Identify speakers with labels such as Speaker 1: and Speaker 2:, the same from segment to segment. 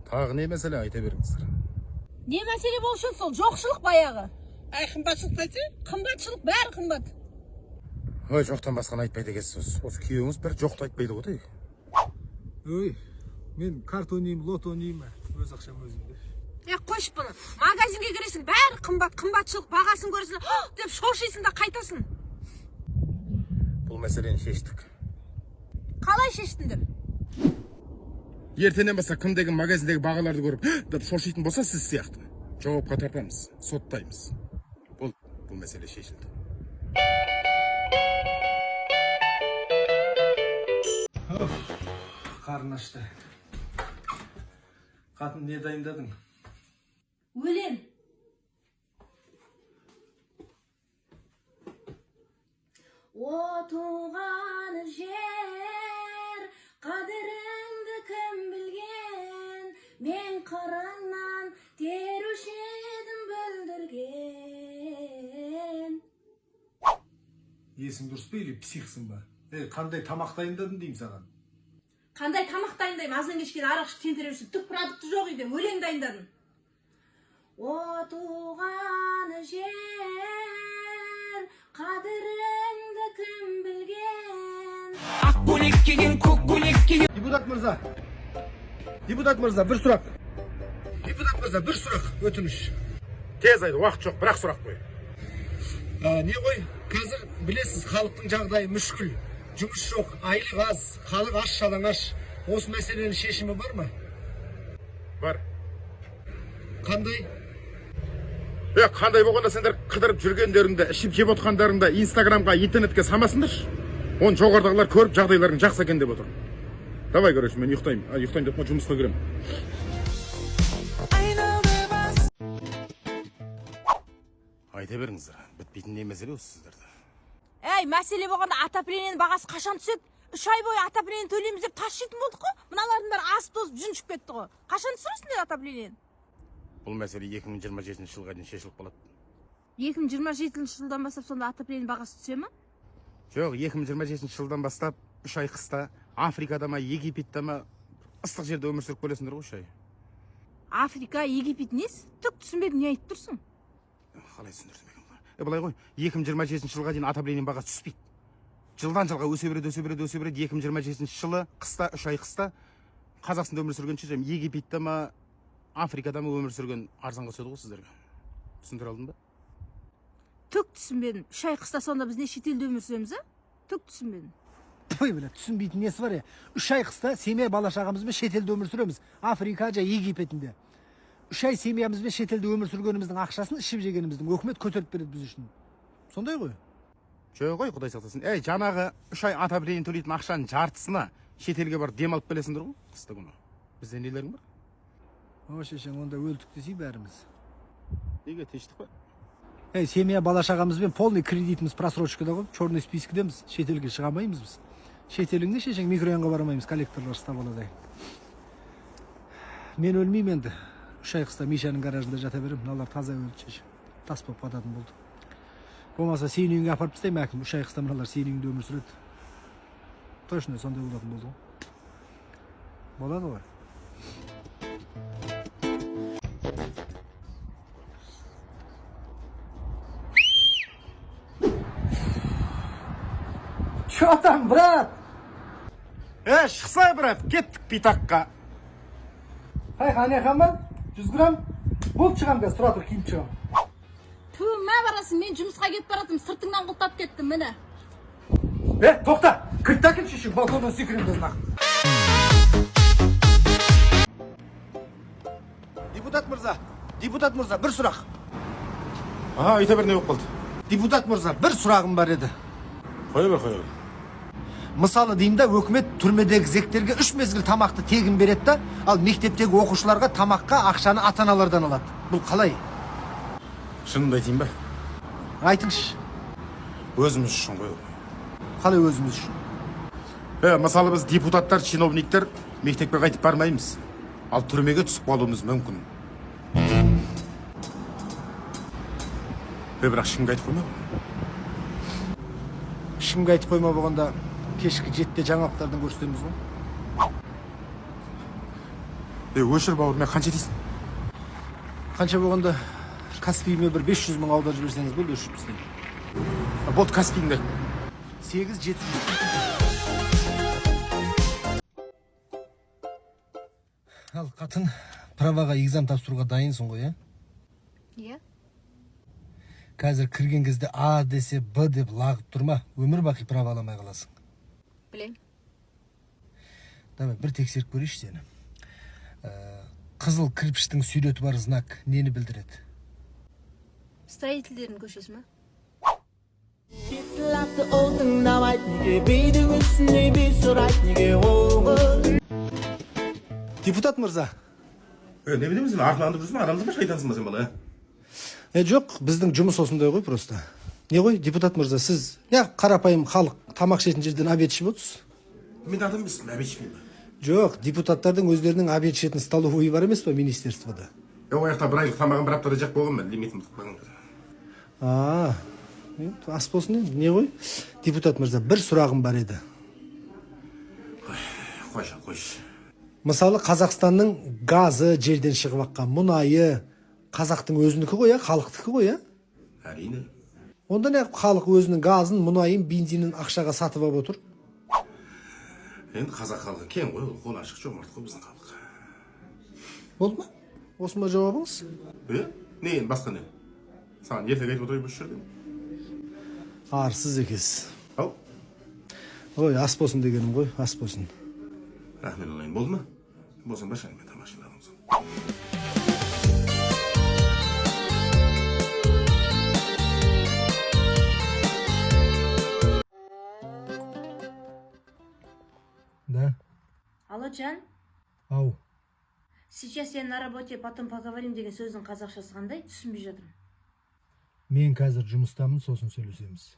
Speaker 1: Тағы не мәселе, айта беріңіздер.
Speaker 2: Не мәселе болушы еді, сол жоқшылық баяғы.
Speaker 3: Әй, қымбатшылық десе?
Speaker 2: Қымбатшылық, бәрі қымбат.
Speaker 1: Ой, жоқтан басқаны айтпайды екенсіз. Осы күйеуіңіз бір жоқты айтпайды ғой дей.
Speaker 4: Ой, мен карта ойнаймын, лото ойнаймын, өз ақшам өзімде.
Speaker 2: Е, қойшы бұны. Магазинге кіресің, бәрі қымбат, қымбатшылық, бағасын көресің, «Һ!» деп шошисың да қайтасың.
Speaker 1: Бұл мәселені шештік.
Speaker 2: Қалай шештіңдер?
Speaker 1: Ертеңнен бастап кімдегі магазиндегі бағаларды көріп «Һ!» деп шошитын болса, сіз сияқты жауапқа тартамыз, соттаймыз. Болды, бұл мәселе шешілді.
Speaker 4: Қарын ашты. Қатын, не дайындадың?
Speaker 2: Өлең. О, туған жер, қадіріңді кім білген, мен қырыңнан теруші едім бүлдірген.
Speaker 4: Есің дұрыс па или психсың ба? Ей, қандай тамақ дайындадың деймін саған.
Speaker 2: Қандай тамақ дайындаймын, азан кешке арақ ішіп тентіреп жүрсің, түк продукты жоқ үйде, өлең дайындадым. О, туған жер, қадіріңді кім білген.
Speaker 5: Ақ көйлек киген, көк көйлек киген.
Speaker 4: Депутат мырза. Депутат мырза, бір сұрақ. Депутат мырза, бір сұрақ, өтініш.
Speaker 1: Тез айт, уақыт жоқ, бірақ сұрақ қой.
Speaker 4: Не ғой, қазір білесіз, халықтың жағдайы мүшкіл. Жұмыс жоқ, айлық аз, халық аш жалаңаш. Осы мәселенің шешімі бар ма?
Speaker 1: Бар.
Speaker 4: Қандай?
Speaker 1: Е, қандай болғанда сендер қыдырып жүргендеріңді, ішіп жеп отқандарыңды инстаграмға, интернетке салмасыңдаршы. Оны жоғарыдағылар көріп, жағдайларың жақсы екен деп отыр. Давай, короче, мен ұйықтаймын. А, ұйықтаймын деп жұмысқа кіремін. Айта беріңіздер, бітпейтін не мәселе осы сіздерде?
Speaker 2: Әй, мәселе болғанда отоплениенің бағасы қашан түседі? 3 ай бойы отопление төлейміз деп тас жейтін болдық қой. Мыналардың бәрі асып тозып жүн шығып кетті ғой. Қашан түсіресіңдер отоплениені?
Speaker 1: Бұл мәселе 2027 жылға дейін шешіліп қалады.
Speaker 2: 2027 жылдан бастап сонда отопление бағасы түсе ма?
Speaker 1: Жоқ, 2027 жылдан бастап 3 ай қыста Африкада ма, Египетте ма, ыстық жерде өмір сүріп келесіңдер ғой 3 ай.
Speaker 2: Африка, Египет несі? Түк түсінбедім, не айтып тұрсың?
Speaker 1: Қалай түсіндірсем екен бұны? Е, былай ғой, 2027 жылға дейін отопление бағасы түспейді. Жылдан жылға өсе береді, өсе береді, өсе береді. 2027 жылы қыста, 3 ай қыста Қазақстанда өмір сүргенше, жаңа Египетте ма, Африкада ма өмір сүрген арзанға түседі ғой сіздерге. Түсіндіре алдым ба?
Speaker 2: Түк түсінбедім. 3 ай қыста сонда біз не, шетелде өмір сүреміз, а? Түк түсінбедім.
Speaker 4: Ой, бля, түсінбейтін несі бар, е? 3 ай қыста семья бала шағамызбен шетелде өмір сүреміз. Африка жа Египетінде. 3 ай семьямызбен шетелде өмір сүргеніміздің ақшасын, ішіп жегеніміздің өкімет көтеріп береді біз үшін. Сондай ғой.
Speaker 1: Жоқ қой, құдай сақтасын. Ей, жаңағы 3 ай отопление төлейтін ақшаның жартысына шетелге барып демалып келесіңдер ғой қысты күні. Бізде нелерің бар?
Speaker 4: О, шешең, онда өлдік десей бәріміз.
Speaker 1: Неге, тыныштық па?
Speaker 4: Ей, семья бала шағамызбен полный кредитіміз просрочкада ғой, черный спискідеміз, шетелге шыға алмаймыз біз. Шетелің не, шешең, микрорайонға бара алмаймыз, коллекторлар ұстап алады. Мен өлмеймін енді. 3 ай қыста Мишаның гаражында жата беремін, мыналар таза өлді, шешең. Тас болып қататын болды. Болмаса сенің үйіңе апарып тастаймын, әкім. 3 ай қыста мыналар сенің үйіңде өмір сүреді. Точно сондай болатын болды ғой. Болады ғой. Че там, брат?
Speaker 1: Е, шықса, брат, кеттік битаққа.
Speaker 4: Қай қане ма? 100 грамм? Болды, шығамын қазір, тұра тұр, киініп шығамын.
Speaker 2: Ту, мә, барасың, мен жұмысқа кетіп баратырмын, сыртыңнан құлтап кеттім, міне.
Speaker 4: Е, тоқта! Кілтті әкел, шешең, балконнан секіремін қазір нақ. Депутат мырза, депутат мырза, бір сұрақ.
Speaker 1: А, айта бер, не болып қалды?
Speaker 4: Депутат мырза, бір сұрағым бар еді.
Speaker 1: Қоя бер, қоя бер.
Speaker 4: Мысалы деймін да, өкімет түрмедегі зектерге үш мезгіл тамақты тегін береді да, ал мектептегі оқушыларға тамаққа ақшаны ата аналардан алады. Бұл қалай?
Speaker 1: Шынымды айтайын ба?
Speaker 4: Айтыңызшы.
Speaker 1: Өзіміз үшін ғой.
Speaker 4: Қалай өзіміз үшін?
Speaker 1: Е, мысалы, біз депутаттар, чиновниктер мектепке қайтып бармаймыз. Ал түрмеге түсіп қалуымыз мүмкін. Е, бірақ ешкімге айтып қойма.
Speaker 4: Ешкімге айтып қойма болғанда, кешкі 7-де жаңалықтардан көрсетеміз ғой.
Speaker 1: Е, өшір, бауырым, мен қанша дейсің?
Speaker 4: Қанша болғанда, Каспиіме бір 500 мың аударып жіберсеңіз болды, өшіріп тастаймын.
Speaker 1: Болды, Каспиіңді айт.
Speaker 4: 8700. Ал, қатын, праваға экзамен тапсыруға дайынсың ғой, иә?
Speaker 3: Иә.
Speaker 4: Қазір кірген кезде А десе, Б деп лағып тұрма, өмір бақи права ала алмай қаласың.
Speaker 3: Білем.
Speaker 4: Давай бір тексеріп көрейінші сені. Қызыл кірпіштің суреті бар знак нені білдіреді?
Speaker 3: Строительдердің көшесі ма?
Speaker 5: Ол тыңдамайды неге, бидің үстіне би сұрайды неге ол қыз?
Speaker 4: Депутат мырза.
Speaker 1: Е, не білемін, сен артынан аңдып жүрсің ба, адамсың ба, шайтансың ба сен, бала?
Speaker 4: Е, жоқ, біздің жұмыс осындай ғой просто. Не ғой, депутат мырза, сіз неғып қарапайым халық тамақ ішетін жерден обед ішіп отырсыз?
Speaker 1: Мен адам емеспін, обед ішпеймін ба?
Speaker 4: Жоқ, депутаттардың өздерінің обед ішетін столовый бар емес па министерствода?
Speaker 1: Е, ол жақта бір айлық тамағын бір аптада жеп қойғанмын мен, лимитін ұмытып қалған.
Speaker 4: А, енді ас болсын енді. Не ғой, депутат мырза, бір сұрағым бар еді.
Speaker 1: Қойшы, қойшы.
Speaker 4: Мысалы, Қазақстанның газы, жерден шығып аққан мұнайы қазақтың өзінікі ғой, иә, халықтікі ғой, иә?
Speaker 1: Әрине.
Speaker 4: Онда неғып халық өзінің газын, мұнайын, бензинін ақшаға сатып алып отыр?
Speaker 1: Енді қазақ халқы кең ғой, ол қолы ашық, жомарт қой біздің халық.
Speaker 4: Болды ма? Осы ма жауабыңыз?
Speaker 1: Е, не енді, басқа не? Саған ертегі айтып отырайын ба осы жерде?
Speaker 4: Арсыз екенсіз.
Speaker 1: Ау.
Speaker 4: Ой, ас болсын дегенім ғой, ас болсын.
Speaker 1: Рахмет, алайын, болды ма? Болсын ба, мен тамақ ішіп аламын.
Speaker 4: Да.
Speaker 6: Алло, Жан,
Speaker 4: Ау.
Speaker 6: сейчас я на работе, потом поговорим деген сөздің қазақшасы қандай? Түсінбей жатырмын.
Speaker 4: Мен қазір жұмыстамын, сосын сөйлесеміз.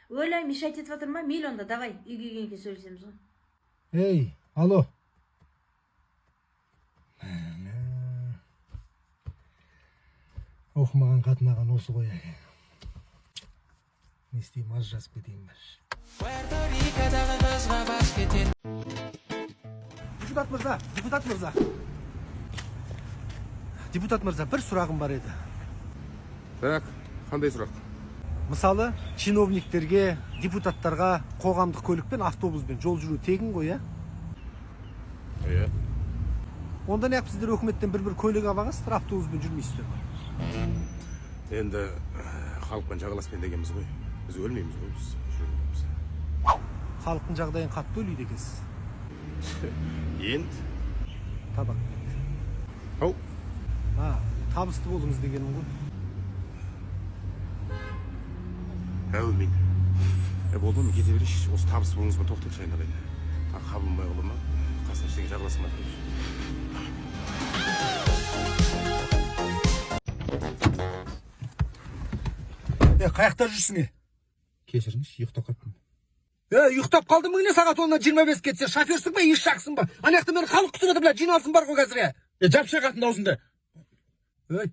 Speaker 6: Өлә, мешать етіп жатыр ма? Мейлі онда, давай, үйге келгеннен кейін сөйлесеміз ғой.
Speaker 4: Ей, алло. Оқымаған қатынаған осы ғой, әке. Не істеймін, аз жазып кетейін бе? Депутат мырза, депутат мырза. Депутат мырза, бір сұрағым бар еді.
Speaker 1: Так, қандай сұрақ?
Speaker 4: Мысалы, чиновниктерге, депутаттарға қоғамдық көлікпен, автобуспен жол жүру тегін ғой, иә?
Speaker 1: Иә.
Speaker 4: Онда неғып сіздер өкіметтен бір бір көлік алып алғансыздар, автобуспен жүрмейсіздер ғой?
Speaker 1: Енді халықпен жағаласпен дегенбіз ғой. Біз өлмейміз ғой, біз жүре береміз.
Speaker 4: Халықтың жағдайын қатты ойлайды екенсіз.
Speaker 1: Енді
Speaker 4: Табак.
Speaker 1: Ау.
Speaker 4: А, табысты болдыңыз дегенім ғой.
Speaker 1: Әумин. Е, болды ма, кете берейінші. Осы табысты болыңыз ба, тоқтатшы, айналайын. Тағы қабылмай қалды ма, қасына ештеңе жағаласа ма?
Speaker 4: Е, қаяқта жүрсің, е?
Speaker 1: Кешіріңізші, ұйықтап қалыппын.
Speaker 4: Е, ұйықтап қалдың ба, не, сағат 10-нан 25 кетсе, шоферсің ба, ешақсың ба? Ана жақта мені халық күтіп жатыр, бля, жиналысым бар ғой қазір, е.
Speaker 1: Е, жапшы қатын аузында.
Speaker 4: Ей,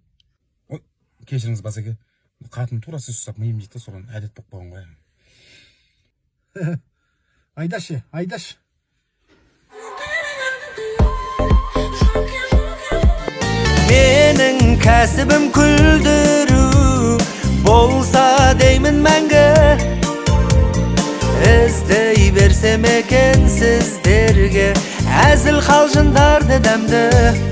Speaker 1: Ой, кешіріңіз, басеке. Қатын тура сіз ұстап миым жейді да, соған әдет болып қалған ғой.
Speaker 4: Айдашы, айдашы.
Speaker 5: Менің кәсібім күлдіру болса деймін мәңгі. Іздей берсем екен сіздерге әзіл қалжыңдарды дәмді.